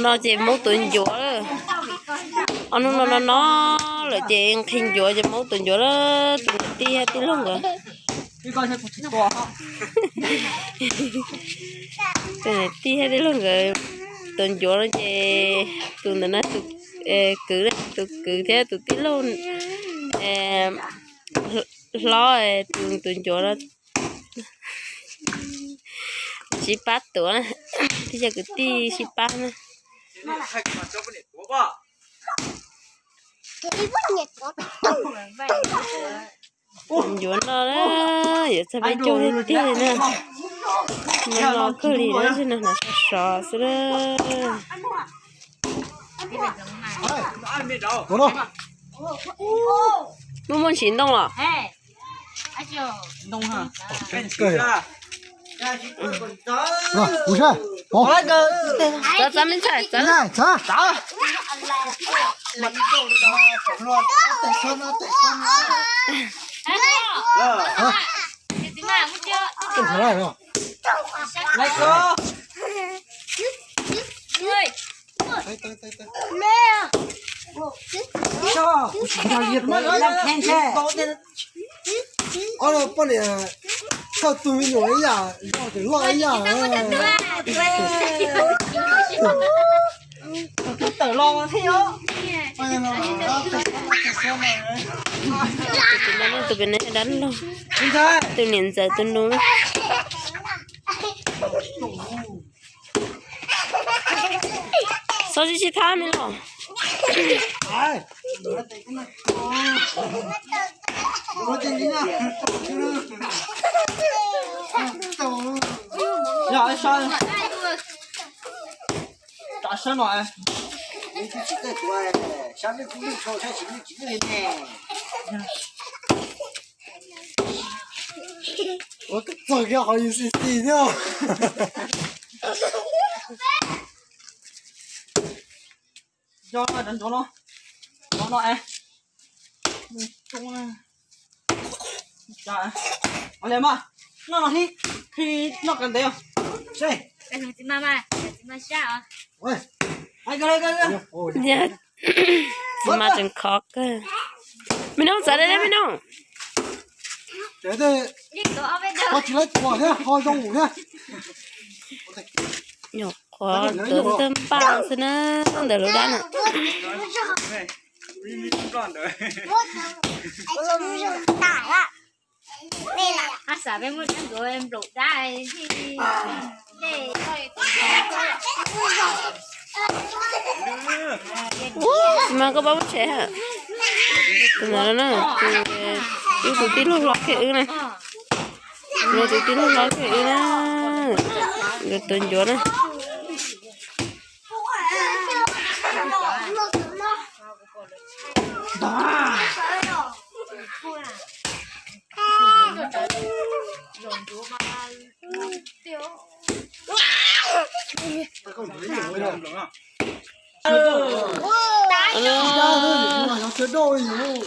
No ces Hmoob tuav ncuav lawm. Ob hnub no no no lawm ces nqhis ncuav ces Hmoob tuav ncuav lawm, tus niam tij thiab tij laug nkawd. Tus niam tij thiab tij laug nkawd tuav ncuav no ces tus ntawd na, tus kwv, tus kwv thiab tus tij laug hlob, tus tuav ncuav no sib pab tuav na, tib co kwv tij sib pab na. Ncuav no na, yuav txog peb caug tiag tiag li na. No no kawg li na, tsis no hnav sov sov xwb na. Muaj muaj ntsis ntoo los? Txav txav me ntxhais, txav. Ob poj niam thauj tus me nyuam ib yam, zog ces luaj ib yam. Tus pem no, tus pem no dab laug, tus niam ntxawm tus nus. Txhob sib sib thab me los. Ua txog kiag qhov U C C thiab. Cov no, cov no, cov no es. Ua li mas, noj no, noj kas ntev os. Txiv mas tseem khov kawg. Me nub, txav deb deb me nub. Tsis laib tuaj thiab, ho zoo thiab. Nyuam qhuav tuav twb npaj xwb na, ntawm lub dab na. Txiv mas koj pab muab tshem ha. Tus ntawd na, tus, wb tus tij laug hlob kiag wb na. Tus ntawd tus tij laug hlob kiag wb na. Nkawd tuav ncuav na.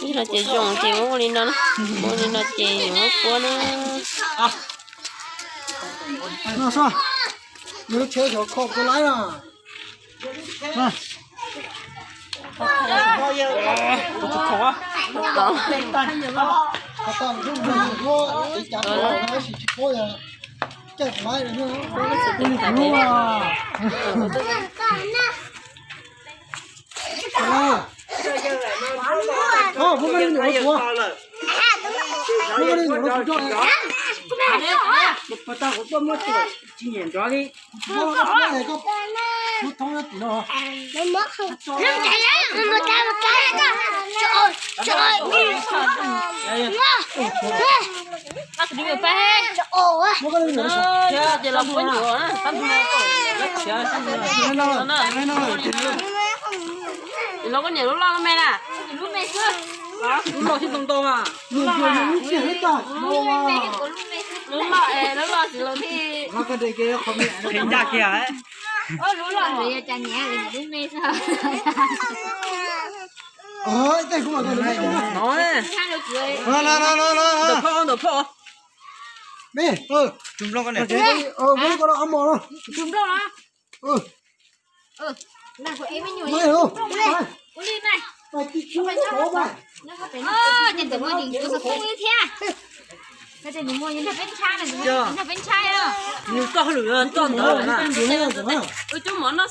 Ib no ces zoo ces muab ua li no na, muab ua li no ces yuav muab puab na. Ces los puab ncuav na. Ces los koj niam lub loj lub me na. Lub loj thiab tau ntau mas. Lub loj, lub loj tsis los thiab. Lub loj ntawd yog cas niam lub me xwb. Ntawm phauj, ntawm phauj. Tus nplooj koj niam. Tus nplooj no. Ces tus muaj nws tus xov tooj thiab. Tus muaj nws nrog peb ntshai, tus muaj nws nrog peb ntshai os. Nws txoj hauj lwm txoj ntawd. Ua cov mov noj.